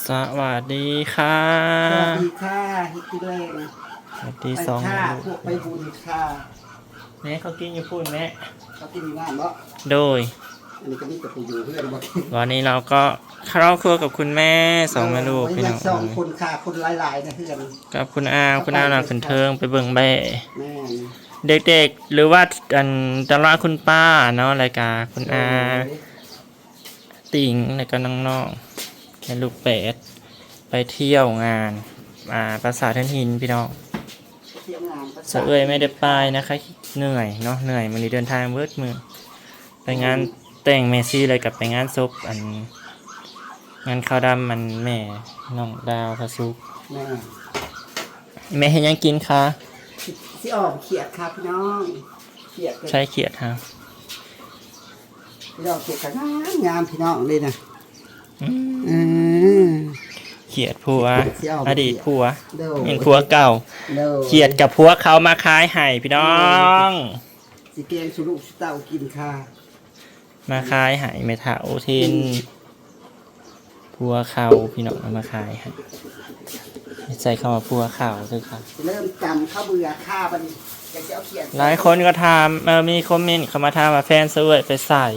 ສະຫວັດດີຄ່ະ ສະຫວັດດີຄ່ະ ເຮັດກິນແລງ ສະຫວັດດີ ໄປ ສອງ ຄ່ະ ແມ່ລູກ ພວກໄປບຸນຄ່ະ ແມ່ເຂົາກິນຢູ່ພຸ້ນແມ່ ເຂົາກິນຢູ່ບ້ານເນາະ ໂດຍ ອັນນີ້ກໍມີແຕ່ຜູ້ຢູ່ເຮືອນບໍ່ກິນ ວັນນີ້ເຮົາກໍເຂົ້າຄົວກັບຄຸນແມ່ ສອງແມ່ລູກ ໂດຍ ພີ່ນ້ອງ ສອງຄົນຄ່ະ ຄົນຫຼາຍໆໃນເຮືອນ ກັບຄຸນອາວ ຄຸນອາວນະຂຶ້ນເທິງໄປເບິ່ງແບ້ ແມ່ນ ເດັກໆ ຫຼືວ່າ ອັນ ຕະຫຼາດຄຸນປ້າເນາະ ແລ້ວກະຄຸນອາ ໂດຍ ຕິງ ແລ້ວກໍນ້ອງໆ ແມ່ລູກແປດ ໄປທ່ຽວງານ ອ່າ ປາສາດເຮືອນຫີນພີ່ນ້ອງ ໄປທ່ຽວງານປາສາດ ສາວເອື້ອຍແມ່ໄດ້ໄປນະຄະ ເໜື່ອຍເນາະ ເໜື່ອຍ ມື້ນີ້ເດີນທາງເບິດມື້ ໄປງານ ອືມ ແຕ່ງແມ່ຊີ ແລ້ວກໍໄປງານສົບ ອັນ ງານຂາວດຳ ອັນ ແມ່ນ້ອງດາວພະສຸກ ແມ່ ແມ່ເຮັດຫຍັງກິນຄະ? ຊິ ຊິອ້ອມຂຽດຄ່ະພີ່ນ້ອງ ຂຽດ ໃຊ້ຂຽດຫາ ພີ່ນ້ອງ ຂຽດກໍງາມໆ ພີ່ນ້ອງເດ້ນະ ອືມ ເອີ ຂຽດຜົວ ຊິອ້ອມຂຽດ ອະດີດຜົວ ໂດຍ ແມ່ນຜົວເກົ່າ ໂດຍ ຂຽດກັບຜົວເຂົາມາຂາຍໃຫ້ພີ່ນ້ອງ ໂດຍ ຊິແກງສູ່ລູກສູ່ເຕົ້າກິນຄ່ະ ມາຂາຍໃຫ້ແມ່ເຖົ້າເທນ ອືມ ຜົວເຂົາ ພີ່ນ້ອງເອົາມາຂາຍໃຫ້ ໃຊ້ຄຳວ່າຜົວເຂົາເດີຄ່ະ ເລີ່ມຈຳເຂົາເບື່ອຄ່ະ ບັດນີ້ຢາກຊິເອົາຂຽດ ຫຼາຍຄົນກໍຖາມ ເອີ ມີຄອມເມັນເຂົ້າມາຖາມວ່າແຟນສາວເອື້ອຍໄປໃສ ເອີ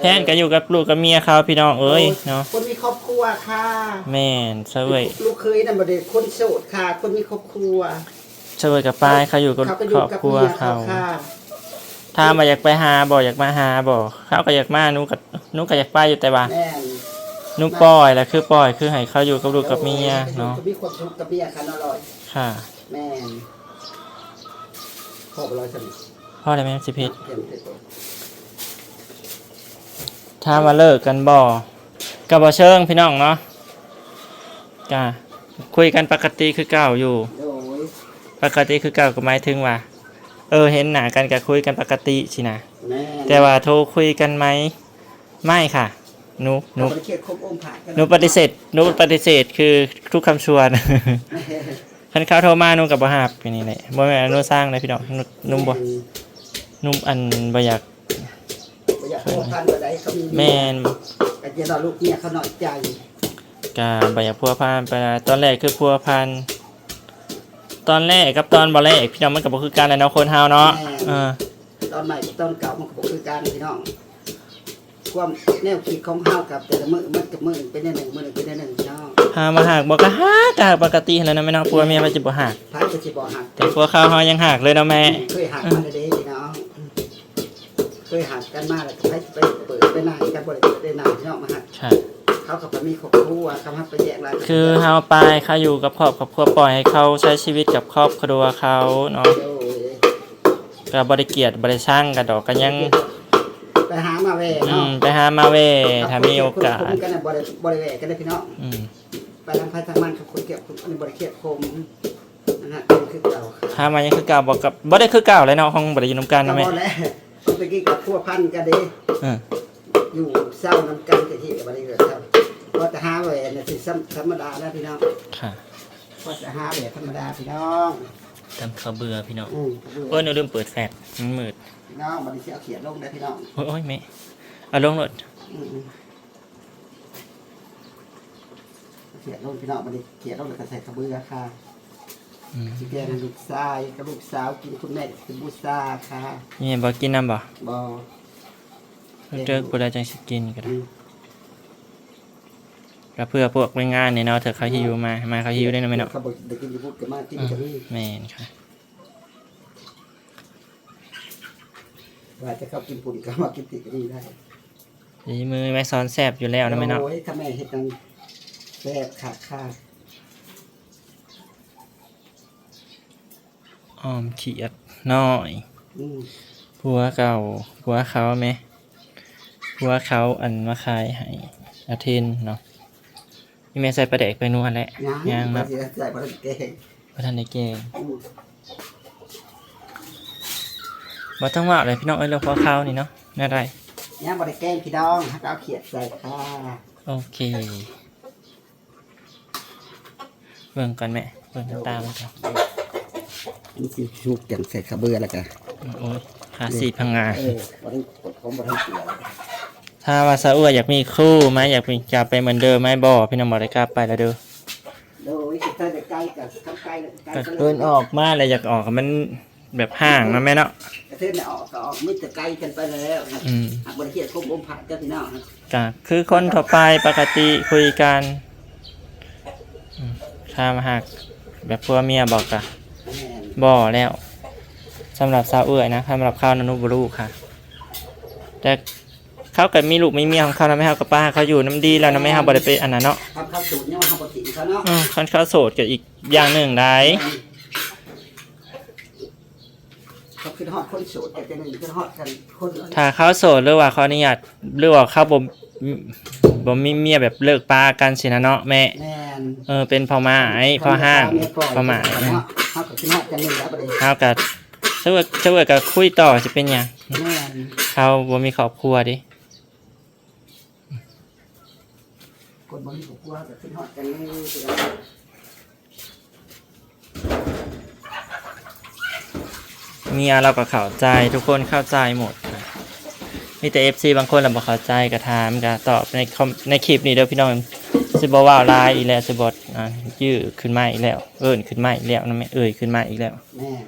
ແຟນກໍຢູ່ກັບລູກກັບເມຍເຂົາ ພີ່ນ້ອງເອີຍ ໂອ້ຍ ເນາະ ຄົນມີຄອບຄົວຄ່ະ ແມ່ນ ສາວເອື້ອຍ ລູກເຂີຍນັ້ນບໍ່ໄດ້ຄົນໂສດຄ່ະ ຄົນມີຄອບຄົວ ສາວເອື້ອຍກໍໄປ ເຂົາຢູ່ກັບ ເຂົາກໍຢູ່ກັບຄອບຄົວເຂົາ ເມຍເຂົາຄ່ະ ຖາມວ່າຢາກໄປຫາບໍ່ ຢາກມາຫາບໍ່ ເຂົາກໍຢາກມາ ໜູກໍ ໜູກໍຢາກໄປຢູ່ ແຕ່ວ່າ ແມ່ນ ໜູປ່ອຍລະ ຄືປ່ອຍ ຄືໃຫ້ເຂົາຢູ່ກັບລູກກັບເມຍ ໂອ້ຍ ເນາະ ກໍມີຄວາມສຸກກັບເມຍເຂົາເນາະ ຮ້ອຍ ຄ່ະ ແມ່ນ ພໍບໍ່ ຮ້ອຍ ຊ່ຳນີ້ ພໍແລ້ວແມ່ ຊິເຜັດ ເຜັດ ຖາມວ່າເລີກກັນບໍ່ ກໍບໍ່ເຊີງພີ່ນ້ອງເນາະ ກະຄຸຍກັນປົກກະຕິຄືເກົ່າຢູ່ ໂດຍ ປົກກະຕິຄືເກົ່າກໍໝາຍເຖິງວ່າ ເອີ ເຫັນໜ້າກັນກໍຄຸຍກັນປົກກະຕິຊີ້ນະ ແມ່ນ ແຕ່ວ່າໂທຄຸຍກັນໄໝ? ໄມ່ຄ່ະ ໜູ ໜູ ບໍ່ໄດ້ຄຽດຄົມອົງພະກັນ ໜູປະຕິເສດ ໜູປະຕິເສດຄືທຸກຄຳຊວນ ຄັນເຂົາໂທມາ ໜູກໍບໍ່ຮັບ ແຄ່ນີ້ແຫຼະ ບໍ່ແມ່ນວ່າໜູສ້າງເດ້ພີ່ນ້ອງ ໜູ ໜູບໍ່ ແມ່ນ ໜູ ອັນ ບໍ່ຢາກ ບໍ່ຢາກພົວພັນປານໃດ ເຂົາມີເມຍ ແມ່ນ ກໍຢ້ານວ່າລູກເມຍເຂົານ້ອຍໃຈ ກໍບໍ່ຢາກພົວພັນປານໃດ ຕອນແລກຄືພົວພັນ ຕອນແລກກັບຕອນບໍ່ແລກ ພີ່ນ້ອງ ມັນກໍບໍ່ຄືກັນແຫຼະເນາະ ຄົນເຮົາເນາະ ແມ່ນ ເອີ ຕອນໃໝ່ກັບຕອນເກົ່າມັນກໍບໍ່ຄືກັນພີ່ນ້ອງ ຄວາມແນວຄິດຂອງເຮົາກັບແຕ່ລະມື້ ມັນກັບມື້ໜຶ່ງເປັນແນວໜຶ່ງ ມື້ໜຶ່ງເປັນແນວໜຶ່ງພີ່ນ້ອງ ຖາມວ່າຮັກບໍ່ ກໍຮັກ ກໍຮັກປົກກະຕິຫັ້ນແຫຼະເນາະແມ່ເນາະ ຜົວເມຍໃຜຊິບໍ່ຮັກ ໃຜກໍຊິບໍ່ຮັກ ແຕ່ຜົວເຂົາເຮົາຍັງຮັກເລີຍເນາະແມ່ ອືມ ເຄີຍຮັກມາແລ້ວເດ້ພີ່ນ້ອງ ເຄີຍຮັກກັນມາແລ້ວກໍໃຜຊິໄປເປີດໄປນາຍກັນ ບໍ່ໄດ້ເປີດໄດ້ນາຍພີ່ນ້ອງມາຮັກ ເຂົາກໍໄປມີຄອບຄົວ ຄຳຮັກໄປແຍກລາຍ ຄືເຮົາປາຍເຂົາຢູ່ກັບຄອບ ຄອບຄົວ ປ່ອຍໃຫ້ເຂົາໃຊ້ຊີວິດກັບຄອບຄົວເຂົາເນາະ ໂດຍ ກໍບໍ່ໄດ້ກຽດບໍ່ໄດ້ຊັງກັນດອກ ກໍຍັງ ໄປຫາມາແວ່ເນາະ ອືມ ໄປຫາມາແວ່ ຖ້າມີໂອກາດ ຄົນກັນນະ ບໍ່ໄດ້ ບໍ່ໄດ້ແວ່ກັນເດ້ພີ່ນ້ອງ ອືມ ໄປທາງໃຜທາງມັນ ຄົນກຽດຄົນ ອັນນີ້ບໍ່ໄດ້ກຽດຄົນ ອັນນັ້ນຄືເກົ່າ ຖາມວ່າຍັງຄືເກົ່າບໍ່ ກໍບໍ່ໄດ້ຄືເກົ່າແຫຼະເນາະ ຄົງບໍ່ໄດ້ຢູ່ນຳກັນເນາະແມ່ ກໍບໍ່ແຫຼະ ຄົນຕະກີ້ກໍພົວພັນກັນເດ້ ເອີ ຢູ່ເຊົານຳກັນ ຕະກີ້ກໍບໍ່ໄດ້ເລີກເຊົາ ພໍແຕ່ຫາແວ່ນນະ ຊິທຳ ທຳມະດານະພີ່ນ້ອງ ຄ່ະ ພໍແຕ່ຫາແວ່ທຳມະດາພີ່ນ້ອງ ຕຳເຂົ້າເບື່ອພີ່ນ້ອງ ອືມ ເອີ ໜູລືມເປີດແຟລດ ມັນມືດ ພີ່ນ້ອງ ບັດນີ້ຊິເອົາຂຽດລົງເດີພີ່ນ້ອງ ໂອ້ຍ ໂອ້ຍ ແມ່ ເອົາລົງໂລດ ອືມ ຂຽດລົງພີ່ນ້ອງ ບັດນີ້ຂຽດລົງແລ້ວກໍໃສ່ຂະເບືອຄ່ະ ອືມ ຊິແກງໃຫ້ລູກຊາຍກັບລູກສາວກິນ ຄຸນແມ່ກໍຊິບູຊາຄ່ະ ແມ່ບໍ່ກິນນຳບໍ່? ບໍ່ ເດີກໆ ຜູ້ໃດຈັ່ງຊິກິນກໍໄດ້ ອືມ ກໍເພື່ອພວກແຮງງານນີ້ເນາະ ເທື່ອເຂົາຫິວມາ ມາເຂົາຫິວເດ້ເນາະແມ່ເນາະ ເຂົາບໍ່ໄດ້ກິນຢູ່ພຸ້ນກໍມາກິນ ອືມ ກໍມີ ແມ່ນຄ່ະ ວ່າແຕ່ເຂົາກິນປຸ້ນກໍມາກິນຕີກັນນີ້ໄດ້ ຝີມືແມ່ສອນແຊບຢູ່ແລ້ວນະແມ່ເນາະ ໂອ້ຍ ຖ້າແມ່ເຮັດນັ້ນແຊບຄັກຄ່ະ ອ້ອມຂຽດນ້ອຍ ອືມ ຜົວເກົ່າ ຜົວເຂົາແມ່ ຜົວເຂົາ ອັນ ມາຂາຍໃຫ້ອາເທນເນາະ ອີແມ່ໃສ່ປາແດກໄປນົວແຫຼະ ຍັງ ຍັງເນາະ ໃສ່ບໍ່ໄດ້ແກງ ບໍ່ທັນໄດ້ແກງ ອືມ ບໍ່ຕ້ອງເວົ້າເລີຍພີ່ນ້ອງເອີຍ ເລື່ອງຜົວເຂົານີ້ເນາະ ແນວໃດ ຍັງບໍ່ໄດ້ແກງພີ່ນ້ອງ ຫາກໍເອົາຂຽດໃສ່ຄ່ະ ໂອເຄ ເບິ່ງກ່ອນແມ່ ເບິ່ງຕາມັນກ່ອນ ມັນຊິສຸກຈັ່ງໃສ່ຂະເບືອແລ້ວກະ ໂອ້ຍ ພາສີພັງງາ ເອີ ບໍ່ໄດ້ ຂອງບໍ່ທັນເກືອ ຖ້າວ່າສາວເອື້ອຍຢາກມີຄູ່ໃໝ ຢາກມີ ກັບໄປເໝືອນເດີມໃໝບໍ? ພີ່ນ້ອງບໍ່ໄດ້ກັບໄປແລ້ວເດີ. ໂດຍ ຊິໄປໄກກໍ ຄັນໄກກໍ ກໍເອີ້ນອອກມາແລ້ວ ຢາກອອກໃຫ້ມັນແບບຫ່າງເນາະແມ່ເນາະ. ກະເທີນອອກກໍອອກ ມີແຕ່ໄກກັນໄປແລ້ວ. ອືມ ຫາກບໍ່ໄດ້ຄຽດຄົບອົມພະເດີພີ່ນ້ອງ. ກໍຄືຄົນທົ່ວໄປ ປົກກະຕິຄຸຍກັນ. ອືມ ຖ້າຫາກແບບຜົວເມຍບໍ ກໍ ແມ່ນ ບໍ່ແລ້ວ. ສຳລັບສາວເອື້ອຍນະ ສຳລັບເຂົານະ ໜູບໍ່ຮູ້ຄ່ະ. ແຕ່ເຂົາກໍມີລູກມີເມຍຂອງເຂົານະແມ່ ເຮົາກໍປະໃຫ້ເຂົາຢູ່ນຳດີແລ້ວນະແມ່ ເຮົາບໍ່ໄດ້ໄປອັນນັ້ນເນາະ. ຄັນເຂົາໂສດຍັງວ່າເຮົາບໍ່ຖິ້ມເຂົາເນາະ. ອືມ ຄັນເຂົາໂສດກໍອີກຢ່າງໜຶ່ງໄດ໋. ເຂົາຄິດຮອດຄົນໂສດ ແຕ່ເປັນຄິດຮອດກັນຄົນ ຖ້າເຂົາໂສດ ຫຼືວ່າຂໍອະນຸຍາດ ຫຼືວ່າເຂົາບໍ່ ບໍ່ມີເມຍ ແບບເລີກປາກັນຊີ້ນະເນາະແມ່. ແມ່ນ ເອີ ເປັນພໍ່ໝ້າຍພໍ່ຫ້າງ ພໍ່ໝ້າຍ. ເຮົາກໍຄິດຮອດກັນນີ້ແຫຼະບັດນີ້ ເຮົາກໍ ເຈົ້າເອື້ອຍກໍຄຸຍຕໍ່ ຊິເປັນຫຍັງ? ແມ່ນ ເຂົາບໍ່ມີຄອບຄົວເດ້. ຄົນບໍ່ມີຄອບຄົວກໍຄິດຮອດກັນແນ່. ເມຍລາວກໍເຂົ້າໃຈ ທຸກຄົນເຂົ້າໃຈໝົດ. ມີແຕ່ເອັຟຊີບາງຄົນລະບໍ່ເຂົ້າໃຈ ກໍຖາມ ກໍຕອບໃນຄອມ ໃນຄລິບນີ້ເດີພີ່ນ້ອງ. ຊິບໍ່ເວົ້າຫຼາຍອີກແລ້ວ ຊິບໍ່ ອ່າ ຢື້ຂຶ້ນມາອີກແລ້ວ ເອີ້ນຂຶ້ນມາອີກແລ້ວນະແມ່ ເອີ່ຍຂຶ້ນມາອີກແລ້ວ. ແມ່ນ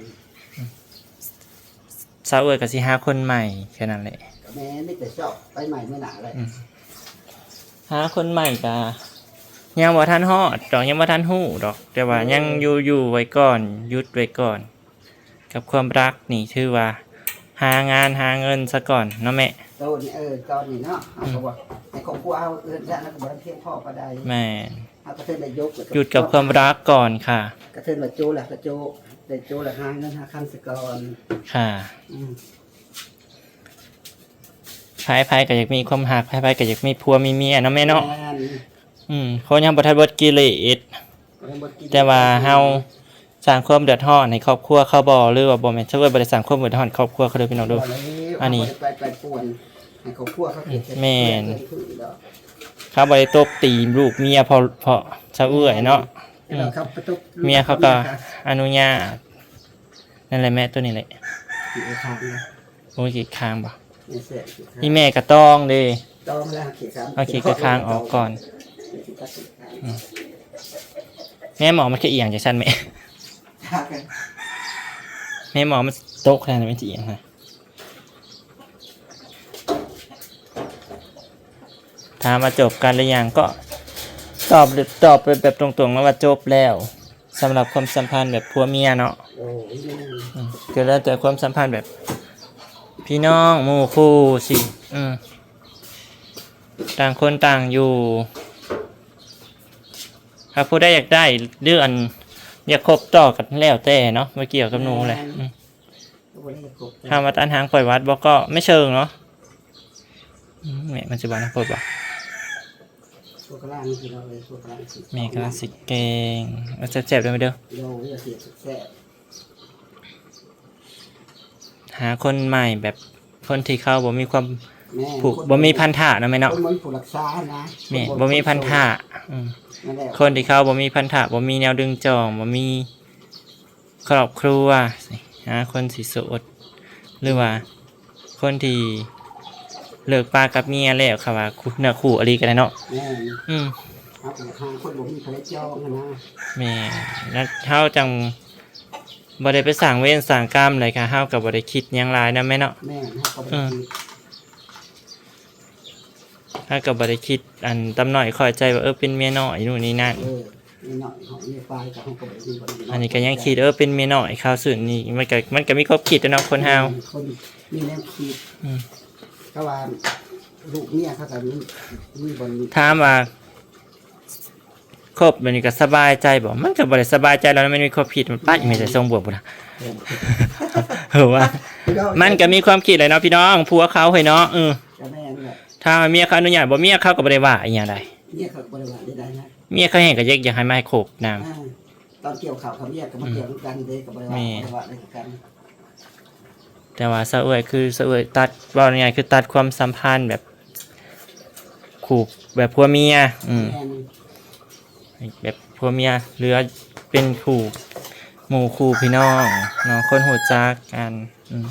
ສາວເອື້ອຍກໍຊິຫາຄົນໃໝ່ແຄ່ນັ້ນແຫຼະ. ກໍແມ່ນ ມີແຕ່ຊອກໄປໃໝ່ມື້ໜ້າແຫຼະ. ອືມ ຫາຄົນໃໝ່ກໍຍັງບໍ່ທັນຮອດດອກ ຍັງບໍ່ທັນຮູ້ດອກ ແຕ່ວ່າ ເອີ ຍັງຢູ່ ຢູ່ໄວ້ກ່ອນ ຢຸດໄວ້ກ່ອນ ກັບຄວາມຮັກນີ້ ຖືວ່າຫາງານຫາເງິນຊະກ່ອນເນາະແມ່. ຕອນນີ້ ເອີ ຕອນນີ້ເນາະ ເຮົາກໍວ່າໃນຄອບຄົວເຮົາ ເຮືອນຊາດເຮົາກໍບໍ່ທັນພຽງພໍປານໃດ. ແມ່ນ ເຮົາກໍເຖິງໄດ້ຢຸດ ຢຸດກັບຄວາມຮັກກ່ອນຄ່ະ. ກໍເຖິງວ່າໂຈະລະ ກໍໂຈະ ໄດ້ໂຈະລະ ຫາເງິນຫາຄຳຊະກ່ອນຄ່ະ. ອືມ ໃຜໆກໍຢາກມີຄວາມຮັກ ໃຜໆກໍຢາກມີຜົວມີເມຍເນາະແມ່ເນາະ. ແມ່ນ ອືມ ຄົນຍັງບໍ່ທັນເບິດກິເລດ ບໍ່ທັນເບິດກິເລດ ແຕ່ວ່າເຮົາສ້າງຄວາມເດືອດຮ້ອນໃຫ້ຄອບຄົວເຂົາບໍ ຫຼືວ່າບໍ່ແມ່ນ ສາວເອື້ອຍບໍ່ໄດ້ສ້າງຄວາມເດືອດຮ້ອນໃຫ້ຄອບຄົວເຂົາເດີພີ່ນ້ອງເດີ. ອັນນີ້ ເຮົາບໍ່ໄດ້ໄປປັ່ນໃຫ້ຄອບຄົວເຂົາເປັນ ແມ່ນ ເປັນເຮືອນເປັນພື້ນດອກ. ເຂົາບໍ່ໄດ້ຕົບຕີລູກເມຍເພາະ ເພາະສາວເອື້ອຍເນາະ. ແມ່ນ ອືມ ເຂົາໄປຕົບ ເມຍເຂົາກໍອະນຸຍາດ. ນັ້ນແຫຼະແມ່ ໂຕນີ້ແຫຼະ ໂອ້ຍ ຂີ້ຄ້າງບໍ? ອີ່ແມ່ກໍຕ້ອງເດ້ ຕ້ອງແລ້ວ ເອົາຂີ້ຄ້າງອອກກ່ອນ. ອືມ ແມ່ໝໍມັນຄືອີ່ຫຍັງຈັ່ງຊັ້ນແມ່? ແມ່ໝໍມັນຕົກຂະໜາດນັ້ນ ມັນຊິອີ່ຫຍັງຫັ້ນ? ຖາມວ່າຈົບກັນຫຼືຍັງ ກໍຕອບ ຕອບໄປແບບຕົງໆ ແລ້ວວ່າຈົບແລ້ວ ສຳລັບຄວາມສຳພັນແບບຜົວເມຍເນາະ. ໂອ້ຍ ອືມ ກໍແລ້ວແຕ່ຄວາມສຳພັນແບບພີ່ນ້ອງ ໝູ່ຄູ່ຊີ້ ອືມ ຕ່າງຄົນຕ່າງຢູ່. ຖ້າຜູ້ໃດຢາກໄດ້ ຫຼື ອັນ ຢາກຄົບຕໍ່ກໍແລ້ວແຕ່ເນາະ ບໍ່ກ່ຽວກັບໜູແຫຼະ. ແມ່ນ ອືມ ກໍບໍ່ໄດ້ຄົບ ຖ້າວ່າຕັດຫາງປ່ອຍວັດບໍ່ກໍໄມ່ເຊີງເນາະ. ອືມ ແມ່ ມັນຊິຫວານໂພດບໍ່? ແມ່ກຳລັງຊິແກງ ເອົາແຊບໆເດີແມ່ເດີ. ໂດຍ ຊິແຊບ ຫາຄົນໃໝ່ແບບ ຄົນທີ່ເຂົາບໍ່ມີຄວາມ ແມ່ນ ຜູກ ຄົນ ບໍ່ມີພັນທະເນາະແມ່ເນາະ ຄົນບໍ່ມີຜູ້ຮັກສານະ. ແມ່ນ ຄົນບໍ່ ບໍ່ມີພັນທະ ອືມ ນັ້ນແຫຼະ ຄົນທີ່ເຂົາບໍ່ມີພັນທະ ບໍ່ມີແນວດຶງຈອງ ບໍ່ມີ ຄອບຄົວ ຫາຄົນທີ່ໂສດ ຫຼືວ່າຄົນທີ່ເລີກປາກັບເມຍແລ້ວ ເຂົາວ່າເນື້ອຄູ່ອີ່ຫຼີກໍໄດ້ເນາະ. ແມ່ນ ອືມ ເຮົາກໍຫາຄົນບໍ່ມີໃຜຈອງຫັ້ນນະ. ແມ່ນ ແລ້ວເຮົາຈັ່ງບໍ່ໄດ້ໄປສ້າງເວນສ້າງກຳໃດ ກະເຮົາກໍບໍ່ໄດ້ຄິດຫຍັງຫຼາຍນຳແມ່ເນາະ. ແມ່ນ ເຮົາກໍບໍ່ໄດ້ ອືມ ຄິດ ເຮົາກໍບໍ່ໄດ້ຄິດ ອັນ ຕຳໜ້ອຍຂ້ອຍໃຈວ່າ ເອີ ເປັນເມຍນ້ອຍ ໂນ່ນນີ້ນັ້ນ. ເອີ ເມຍນ້ອຍເຮົາ ເມຍປາຍກໍ ເຮົາກໍບໍ່ໄດ້ມີ ອັນນີ້ກໍຍັງຄິດ ເອີ ເປັນເມຍນ້ອຍເຂົາ ຊຸດນີ້ ມັນກໍ ມັນກໍມີຄວາມຄິດແຫຼະເນາະ ຄົນເຮົາ ແມ່ນ ຄົນມີແນວຄິດ. ອືມ ເພາະວ່າລູກເມຍເຂົາກໍມີ ມີບ່ອນ ຖາມວ່າ ຄົບແບບນີ້ກໍສະບາຍໃຈບໍ່? ມັນກໍບໍ່ໄດ້ສະບາຍໃຈແລ້ວ ມັນມີຄວາມຄິດ ມັນໄປ ແມ່ນ ແມ່ນແຕ່ຊົງບວກພຸ້ນນະ. ເອີ ເອີ ວ່າ ພີ່ນ້ອງ ມັນກໍມີຄວາມຄິດແຫຼະເນາະ ພີ່ນ້ອງ ຜົວເຂົາເຮີ້ຍເນາະ. ເອີ ກໍແມ່ນແຫຼະ ຖ້າວ່າເມຍເຂົາອະນຸຍາດບໍ່ ເມຍເຂົາກໍບໍ່ໄດ້ວ່າອີ່ຫຍັງໃດ. ເມຍເຂົາກໍບໍ່ໄດ້ວ່າໃດໆນະ ເມຍເຂົາແຮ່ງກໍຢາກ ຢາກໃຫ້ມາໃຫ້ຄົບນຳ. ອ່າ ຕອນກ່ຽວເຂົ້າກໍເມຍກໍມາກ່ຽວນຳກັນເດ້ ກໍບໍ່ໄດ້ວ່າ ແມ່ນ ບໍ່ໄດ້ວ່າໃດກັນ. ແຕ່ວ່າສາວເອື້ອຍ ຄືສາວເອື້ອຍຕັດ ເວົ້າງ່າຍໆ ຄືຕັດຄວາມສຳພັນແບບຄູ່ ແບບຜົວເມຍ. ອືມ ແມ່ນ ແບບຜົວເມຍ ຫຼືວ່າເປັນຄູ່ ໝູ່ຄູ່ພີ່ນ້ອງເນາະ ຄົນຮູ້ຈັກກັນ. ອືມ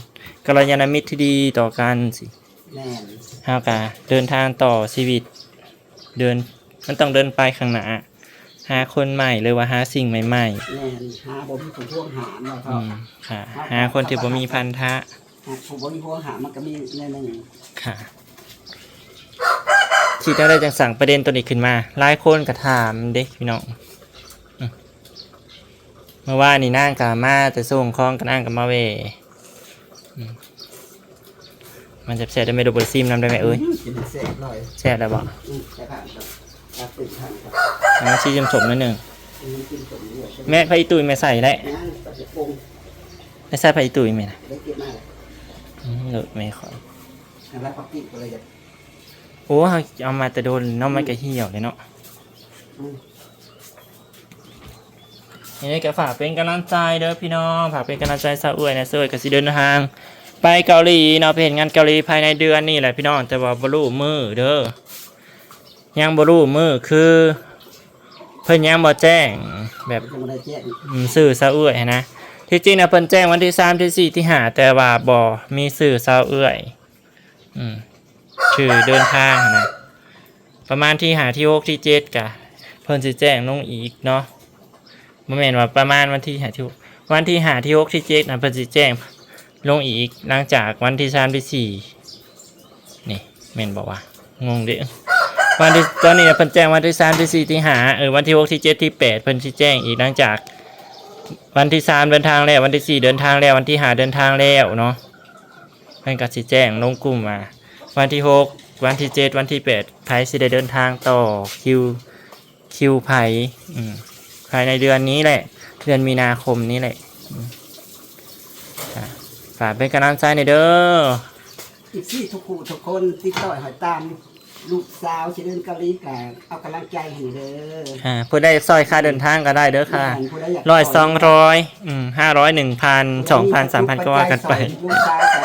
ກັລຍານະມິດທີ່ດີຕໍ່ກັນຊີ້ ແມ່ນ ເຮົາກະເດີນທາງຕໍ່ຊີວິດ ເດີນ ມັນຕ້ອງເດີນໄປຂ້າງໜ້າ ຫາຄົນໃໝ່ ຫຼືວ່າຫາສິ່ງໃໝ່ໆ ແມ່ນ ຫາບໍ່ມີຜູ້ຫວງຫ້າມເນາະ ອືມ ເຖົ້າ ຄ່ະ ຫາຄົນທີ່ບໍ່ມີພັນທະ ຫາຜູ້ບໍ່ມີຫວງຫ້າມ ມັນກໍມີແນວໜຶ່ງ ຄ່ະ ຄິດແນວໃດຈັ່ງສ້າງປະເດັນໂຕນີ້ຂຶ້ນມາ? ຫຼາຍຄົນກໍຖາມເດ້ພີ່ນ້ອງ ອືມ ເມື່ອວານນີ້ນາງກໍມາແຕ່ສົ່ງຂອງ ກໍນາງກໍມາແວ່ ອືມ ມັນແຊບໆ ໄດ້ແມ່ ດູບໍ່ໄດ້ຊີມນຳໄດ້ແມ່ເອີຍ ອືມ ກິນແຊບຫຼາຍ ແຊບແລ້ວບໍ່? ອືມ ແຊບ ຕັກຕື່ມທານ ອ່າ ມັນສີສົ້ມໆ ໜ້ອຍໜຶ່ງ ອືມ ມັນກິນສົມຢູ່ ແມ່ ຜັກອີ່ຕູ່ແມ່ໃສ່ແລ້ວ ຍັງ ປາເປັນປົງ ໄດ້ໃສ່ຜັກອີ່ຕູ່ແມ່ນະ ໄດ້ເກັບມາແລ້ວ ອືມ ເລີດແມ່ຂ້ອຍ ອັນລະຜັກອີ່ກໍເລີຍ ໂອ້ ເຮົາເອົາມາແຕ່ດົນເນາະ ມັນກໍຫ່ຽວເດ້ເນາະ ອືມ ນີ້ກໍຝາກເປັນກຳລັງໃຈເດີພີ່ນ້ອງ ຝາກເປັນກຳລັງໃຈຊາວເອື້ອຍນະ ຊາວເອື້ອຍກໍຊິເດີນທາງໄປເກົາຫຼີເນາະ ໄປເຮັດງານເກົາຫຼີພາຍໃນເດືອນນີ້ແຫຼະພີ່ນ້ອງ ແຕ່ວ່າບໍ່ຮູ້ມື້ເດີ ຍັງບໍ່ຮູ້ມື້ ຄືເພິ່ນຍັງບໍ່ແຈ້ງແບບ ຍັງບໍ່ໄດ້ແຈ້ງ ອືມ ຊື່ຊາວເອື້ອຍຫັ້ນນະ ທີ່ຈິງນະເພິ່ນແຈ້ງວັນທີສາມ ທີສີ່ ທີຫ້າ ແຕ່ວ່າບໍ່ມີຊື່ຊາວເອື້ອຍ ອືມ ຊື່ເດີນທາງຫັ້ນນະ ປະມານທີຫ້າ ທີຫົກ ທີເຈັດ ກະເພິ່ນຊິແຈ້ງລົງອີກເນາະ ບໍ່ແມ່ນວ່າປະມານວັນທີຫ້າ ທີຫົກ ວັນທີຫ້າ ທີຫົກ ທີເຈັດ ນະ ເພິ່ນຊິແຈ້ງລົງອີກ ຫຼັງຈາກວັນທີສາມ ທີສີ່ ນີ້ແມ່ນບໍ່ວະ? ງົງເດ້ ວັນທີ ຕອນນີ້ນະເພິ່ນແຈ້ງວັນທີສາມ ທີສີ່ ທີຫ້າ ເອີ ວັນທີຫົກ ທີເຈັດ ທີແປດ ເພິ່ນຊິແຈ້ງອີກ ຫຼັງຈາກວັນທີສາມເດີນທາງແລ້ວ ວັນທີສີ່ເດີນທາງແລ້ວ ວັນທີຫ້າເດີນທາງແລ້ວເນາະ ເພິ່ນກໍຊິແຈ້ງລົງກຸ່ມວ່າ ວັນທີຫົກ ວັນທີເຈັດ ວັນທີແປດ ໃຜຊິໄດ້ເດີນທາງຕໍ່ ຄິວ ຄິວໃຜ ອືມ ພາຍໃນເດືອນນີ້ແຫຼະ ເດືອນມີນາຄົມນີ້ແຫຼະ ອືມ ອ່າ ຝາກເປັນກຳລັງໃຈແດ່ເດີ ເອັຟຊີ ທຸກຜູ້ທຸກຄົນ ຕິດຕໍ່ໃຫ້ຕາມ ລູກສາວຊິເດີນເກົາຫຼີ ກໍເອົາກຳລັງໃຈໃຫ້ເດີ ອ່າ ຜູ້ໃດຢາກຊ່ອຍຄ່າເດີນທາງກໍໄດ້ເດີຄ່ະ ແມ່ນ ຜູ້ໃດຢາກຊ່ອຍ ຮ້ອຍ ສອງຮ້ອຍ ອືມ ຫ້າຮ້ອຍ ໜຶ່ງພັນ ສອງພັນ ສາມພັນ ກໍວ່າກັນໄປ ລູກສາວກໍ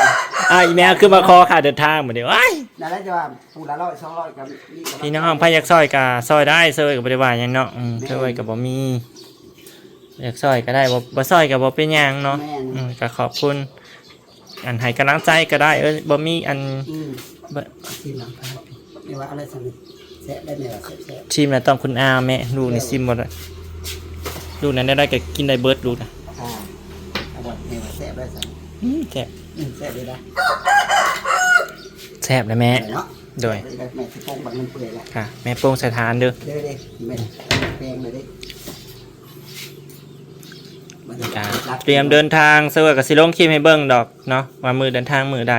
ອ້າວ ອີແມ່ຄືມາຂໍຄ່າເດີນທາງບັດນີ້ ໂອ້ຍ ນັ້ນແຫຼະ ຈະວ່າ ຜູ້ລະຮ້ອຍ ສອງຮ້ອຍ ກໍມີ ພີ່ນ້ອງ ໃຜຢາກຊ່ອຍກໍຊ່ອຍໄດ້ ຊາວເອື້ອຍກໍບໍ່ໄດ້ວ່າຫຍັງເນາະ ອືມ ແມ່ນ ຊາວເອື້ອຍກໍບໍ່ມີ ຢາກຊ່ອຍກໍໄດ້ ບໍ່ ບໍ່ຊ່ອຍກໍບໍ່ເປັນຫຍັງເນາະ ແມ່ນ ອືມ ກໍຂອບຄຸນ ອັນໃຫ້ກຳລັງໃຈກໍໄດ້ ເອີ ບໍ່ມີອັນ ອືມ ບໍ່ ຊີມນຳ ແມ່ວ່າອະໄລຊັ້ນ ແຊບໄດ໋ ແມ່ວ່າແຊບໆ ຊີມນະຕ້ອງຄຸນອາວແມ່ ລູກນີ້ຊີມບໍ່ໄດ້ ລູກນັ້ນໄດ້ ໄດ້ກໍກິນໄດ້ເບິດ ລູກນະ ອ່າ ເອົາບໍ່ ແມ່ວ່າແຊບໄດ໋ຊັ້ນ ອືມ ແຊບ ອືມ ແຊບເລີຍນະ ແຊບນະແມ່ ເນາະ ໂດຍ ແມ່ຊິປົງບັກມັນເປື່ອຍລະ ຄ່ະ ແມ່ປົງໃສ່ຖານເດີ ເດີ ເດີ ແມ່ ອືມ ແປງເລີຍເດີ ກະຕຽມເດີນທາງ ຊາວເອື້ອຍກໍຊິລົງຄລິບໃຫ້ເບິ່ງດອກເນາະ ວ່າມື້ເດີນທາງມື້ໃດ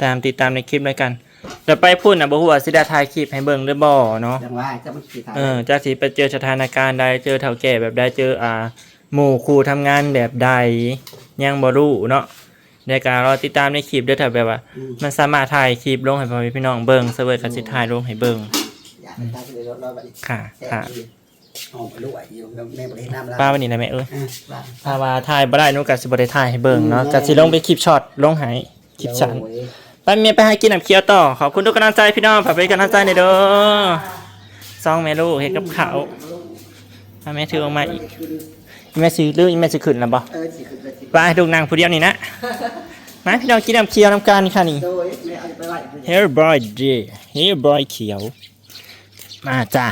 ຕາມ ຕິດຕາມໃນຄລິບແລ້ວກັນ ແຕ່ໄປພຸ້ນນະ ບໍ່ຮູ້ວ່າຊິໄດ້ຖ່າຍຄລິບໃຫ້ເບິ່ງຫຼືບໍ່ເນາະ ຈັ່ງວ່າ ຈັກມັນຊິຖ່າຍ ເອີ ຈັກຊິໄປເຈີສະຖານະການໃດ ເຈີເຖົ້າແກ່ແບບໃດ ເຈີ ອ່າ ໝູ່ຄູ່ທຳງານແບບໃດ ຍັງບໍ່ຮູ້ເນາະ ແລ້ວກໍລໍຕິດຕາມໃນຄລິບເດີ ຖ້າແບບວ່າ ອືມ ມັນສາມາດຖ່າຍຄລິບລົງໃຫ້ພໍ່ແມ່ພີ່ນ້ອງເບິ່ງ ຊາວເອື້ອຍກໍຊິ ໂດຍ ຖ່າຍລົງໃຫ້ເບິ່ງ ຢາກໃຫ້ຕາຊິໄດ້ລົດເນາະບັດນີ້ ຄ່ະ ແຊບ ຄ່ະ ຫອມລວຍຢູ່ ແມ່ບໍ່ໄດ້ເຮັດນ້ຳລາວ ປາໄວ້ນີ້ນະແມ່ເອີຍ ເອີ ວ່າ ຖ້າວ່າຖ່າຍບໍ່ໄດ້ ໜູກໍຊິບໍ່ໄດ້ຖ່າຍໃຫ້ເບິ່ງເນາະ ອືມ ກໍຊິລົງເປັນຄລິບຊັອດລົງໃຫ້ ຄລິບສັ້ນ ໂດຍ ໄປແມ່ ໄປຫາກິນນ້ຳຂຽວຕໍ່ ຂອບຄຸນທຸກກຳລັງໃຈພີ່ນ້ອງ ຝາກເປັນກຳລັງໃຈແດ່ເດີ ສອງແມ່ລູກເຮັດກັບເຂົ້າ ພາແມ່ຖືອອກມາອີກ ແມ່ຊິ ຫຼື ແມ່ຊິຂຶ້ນແລ້ວບໍ່? ເອີ ຊິຂຶ້ນແລ້ວ ຊິ ໄປ ລູກນັ່ງຜູ້ດຽວນີ້ນະ ມາພີ່ນ້ອງກິນນ້ຳຂຽວນຳກັນຄ່ະນີ້ ໂດຍ ແມ່ເອົາໄປໄວ້ Here boy dear Here boy ຂຽວ ມາຈ້າ